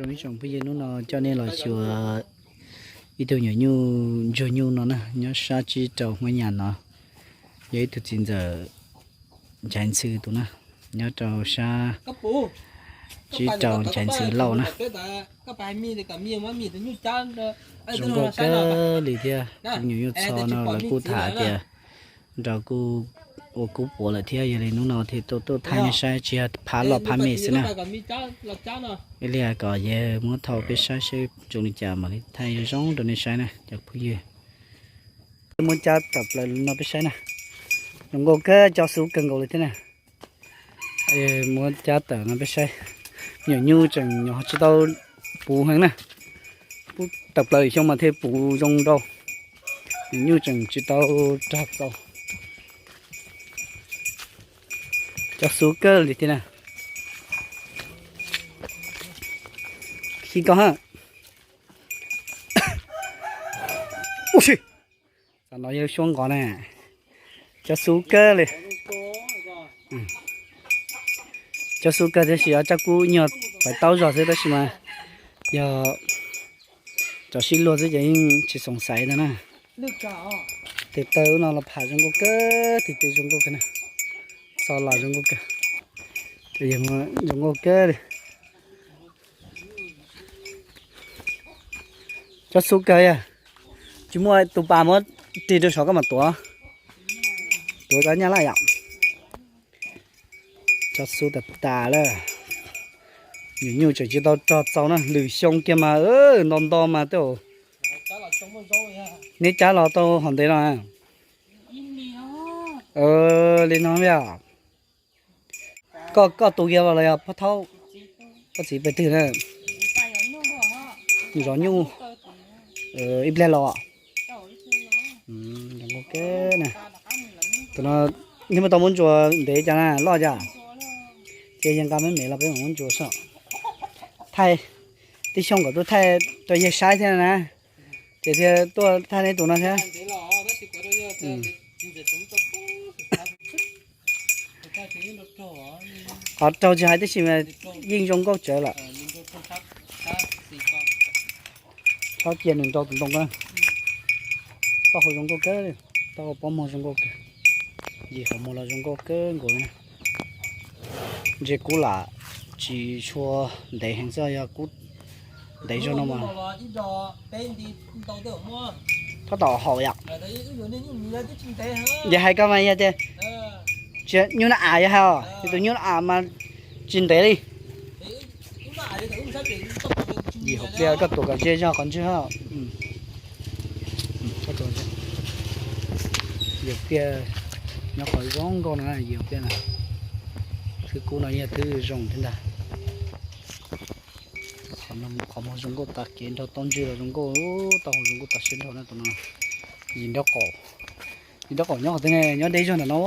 Ib tsoom phooj ywg, hnub no coj nej los xyuas ib tug nyuam nyuj ntsuag nyuj no na, nyob sab tsib rau Huab Nyas no. Yog ib tug txiv ntxawm Nchaiv Ntxhw tus na, nyob rau sab tsib rau Nchaiv Ntxhw Lauj na. Zoo nkauj kawg li thiab, tus nyuam nyuj txho no lawv kuj tham tias nrau kuj ua kub puav lawm thiab, yog li hnub no thiaj tuaj thaij nej saib, tsis yog phab loj phab me xwb na. Ib pliag kom yawg muab thau peb saib seb zoo li cas mam li thaij zoo zoo rau nej saib na cov phooj ywg. Muab cab tawm plaws no peb saib na. Zoo nkauj kawg, cob xub kawg nkaus li thiab na. Muab cab tawm no peb saib. Nyuam nyuj tseem nyuam tsis tau puv heev na. Pub tawm plaws lwm xyoo mas thiaj puv zoo nrau. Nyuam nyuj tseem tsis tau rog txaus. Cob xub kawg li thiab na. Khi koj ha. Ub si, tam no yog xyuab nqos na. Cob xub kawg li. Cob xub kawg tab sis ob tsab kub nyuag pais taub zog xwb tab sis mas yog cov sib luag xwb ces yeej tsis xoom xaiv ntag na. Tes taw no los pham zoo nkauj kawg, tes tes zoo nkauj kawg na. Xo los zoo nkauj kawg. Zoo nkauj kawg li. Cob xub kawg yog tsis muaj tus pas muab ris rau saum koj mam tuav. Tuav cov nyaj laj yom. Cob xub tas tas lawm. Nyuam nyuj tseem tsis tau rog txaus na, lwm xyoo kiag mas nto nto mas tej. Neb cab los tau hov ntev no? Li no yog koj, koj tus kiag los yog Pab Thaub? Koj txiv pes twg na? Zov nyuj ib pliag los. Tus no nej muaj tau muab ntsuas ntev cas na, loj cas? Ces yog nqa me me los peb mam muab ntsuas so. Thaij, tib xyoo kom tuaj thaij rau yawg saib thiab na, ces thiaj tuaj thaij nej tus no thiab. Qhov raug tsis hais tab sis mas yeej zoo nkauj tsawv lawm. Txhob cia nws nrau tus ntoo na. Taub hau zoo nkauj kawg, taub hau pob muag zoo nkauj kawg, yim qhov muag los zoo nkauj kawg nkaus. Ntses kub lam tsis tshua ntev heev xwb, yog kub ntev zog no mas tab tom haum yom. Yog hais koj mas yog tias nyuj noj av, yog hais os, tus nyuj noj av mas tsis ntev li. Yim hauv pliaj koj tuav kom ze zog qhov ntswg. Yim hauv pliaj nyob qhov zoo nkauj no, yim hauv pliaj na. Thwb kub no yog thwb zoo thiab ntag. Qhov muag zoo nkauj tas kev nrog tau ntswg los zoo nkauj, tau hau zoo nkauj tas siab nrho na tus no. Yim nraub qaum, yim nraub qaum nyob qhov twg ne? Nyob deb zog ntawm no.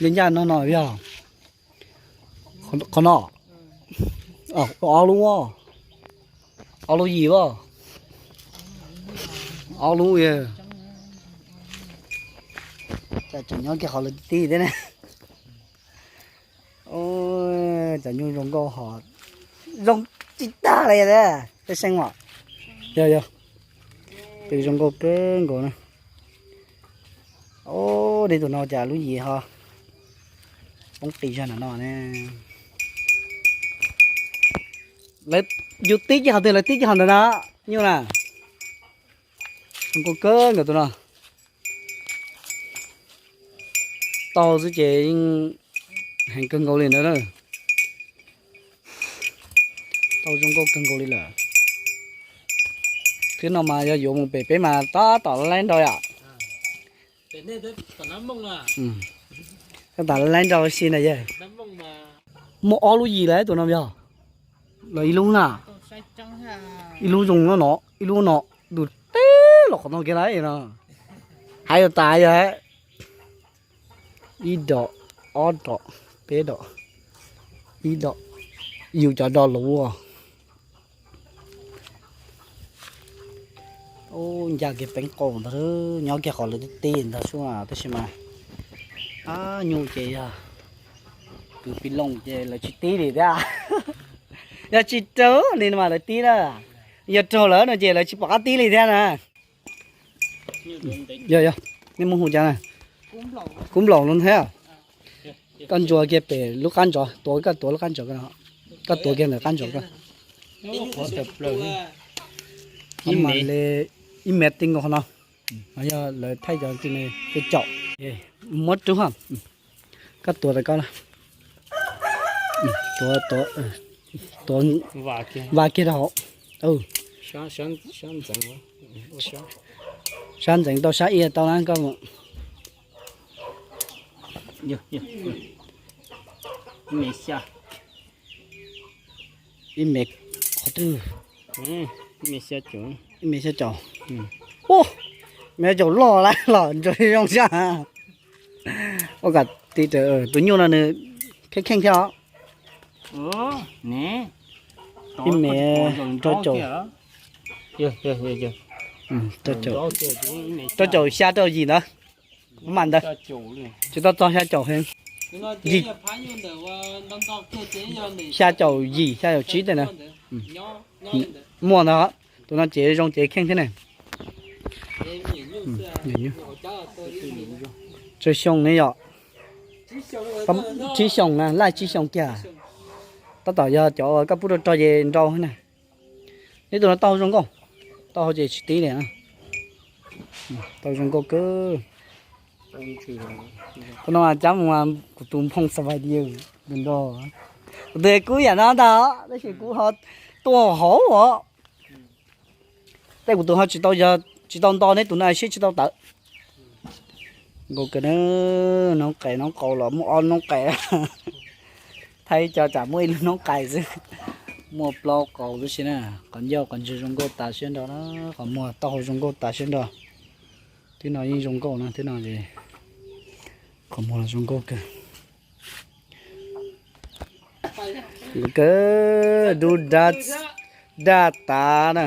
Li ncaj no no yog qhov no. Ob lub, ob lub yim as. Ob lub. Tseem nyob kiag qhov lawv ti ti thiab na. Cov nyuj zoo nkauj ho zoo tsis tag li. Peb seej mas, yog yog, peb zoo nkauj kawg nkaus na. Dib tus no cas lub yim ho poob qis zog ntawm no ne. Lawv yus tib cig qhov twg lawv tib cig qhov ntawd na, nyuj na. Zoo nkauj kawg nkaus tus no. Tau xwb ces yeej heev kawg nkaus li ntawd na. Tau zoo nkauj kawg nkaus li lawm. Twb no mas yog yuav mus pem peb mas tab tom laib nrau yom. Tab tom laib nrau si na yog. Muaj ob lub yim lawm tus no yog. Los ib lub na. Ib lub zoo no no, ib lub no, tus teb los qhov no kiag lawm no. Hais yuav tas yog. Ib dom, ob dom, peb dom, ib dom, yus cov dom luv. Ncaj kiag peev qaum ntag, nyob kiag qhov lawv tib tib ntag xwb tab sis mas, ab, nyuj ces yog kwv pis loos ces lawv tsis tib li thiab. Yog tsis raug li no mas lawv tib na, yog raug lawm no ces lawv tsis pom qab tib li thiab na. Yog yog, nej muab hu cas na? Kub nplaum no thiab. Koj ntsuas kiag pem lub qab ntsov, tuav, koj tuav lub qab ntsov ko, koj tuav kiag ntawm qab ntsov ko. Ib mas li ib mev ti nkaus qhov no. Yog lawv thaij cov ti ne tej caum. Muab rub, koj tuav tas koj, tuav, tuav, vas kiag rau hauv. Sab ntxeev tau sab ia tau na koj. Ib mev qhov twg? Ib mev xya caum. Ub, mev xya caum loj lawm los ntsuas zoo sab. Ua kom tus nyuj no nws kheej kheej thiab os. Ib mev rau caum, rau caum xya rau yim ntawd. Mam ntawd tsis tau txog xya caum heev. Yim, xya caum yim xya caum tsib tej ntawd. Muaj ntawd, tus no cev zoo cev kheej thiab ne. Tsawg xyoo ne yom? Tsib xyoos na, laj tsib xyoos kiag. Tab tom yog cov uas koj pub rau rog ces nrau na. Neb tus no taub hau zoo nkauj, taub hau ces tsis tib li. Taub hau zoo nkauj kawg. Tus no mas cab mus kuv tus nphoo xas vais diav nrog. Kuv tus kub yam no ntag tab sis kuv ho tuaj hauv os. Tej kuv tus ho tsis tau yog, tsis tau nto, neb tus no siab tsis tau tawv. Nkauj kawg na, noob qes noob qau los muaj ob noob qes. Thaij ib co tsam muaj ib lub noob qes xwb. Muaj plaub qau tib si na. Qhov ncauj qhov ntswg zoo nkauj tas siab nrog na, qhov muag taub hau zoo nkauj tas siab nrog. Twb no yeej zoo nkauj na, twb no qhov muag zoo nkauj kawg. Kawg dub dab, daj tav na.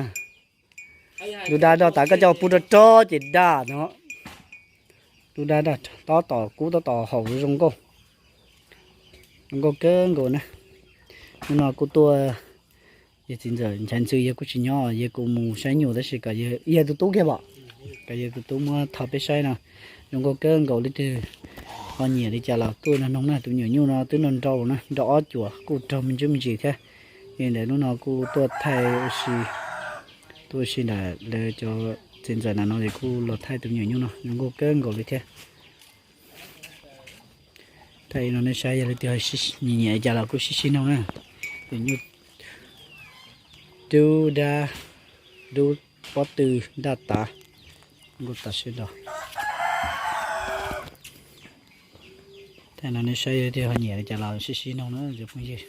Dub dab daj tav, koj coj pub rog rog ces daj no. Dub dab daj, tab tom kub tab tom haum zoo nkauj. Zoo nkauj kawg nkaus na. Hnub no kuj tuaj, yawg txiv ntxawm nchaiv ntxwv yawg kuj tsis nyob, yawg kuj mus saib nyuj tab sis kom yawg tus tub kiag pom, kom yawg tus tub muab thaij peb saib no. Zoo nkauj kawg nkaus, leej twg ho nyiam li cas los tuaj nug noog na. Tus me nyuam nyuj no twb nrau nrau na, nrau ob cuam kuj raug me ntsuj me ntsis thiab. Yog li ntawd hnub no kuj tuaj thaij ua si, tuaj ua si ntawm lawv cov txiv ntxawm na no es kuj los thaij tus me nyuam nyuj no zoo nkauj kawg nkaus li thiab. Thaij no nej saib, yog leej twg nyiam nyiam li cas los kuj sib sib noog na. Tus nyuj dub dab, dub pob tw, daj tav, nkauj tas siab nrog. Thaij no nej saib, yog leej twg ho nyiam li cas los sib sib noog na cov phooj ywg.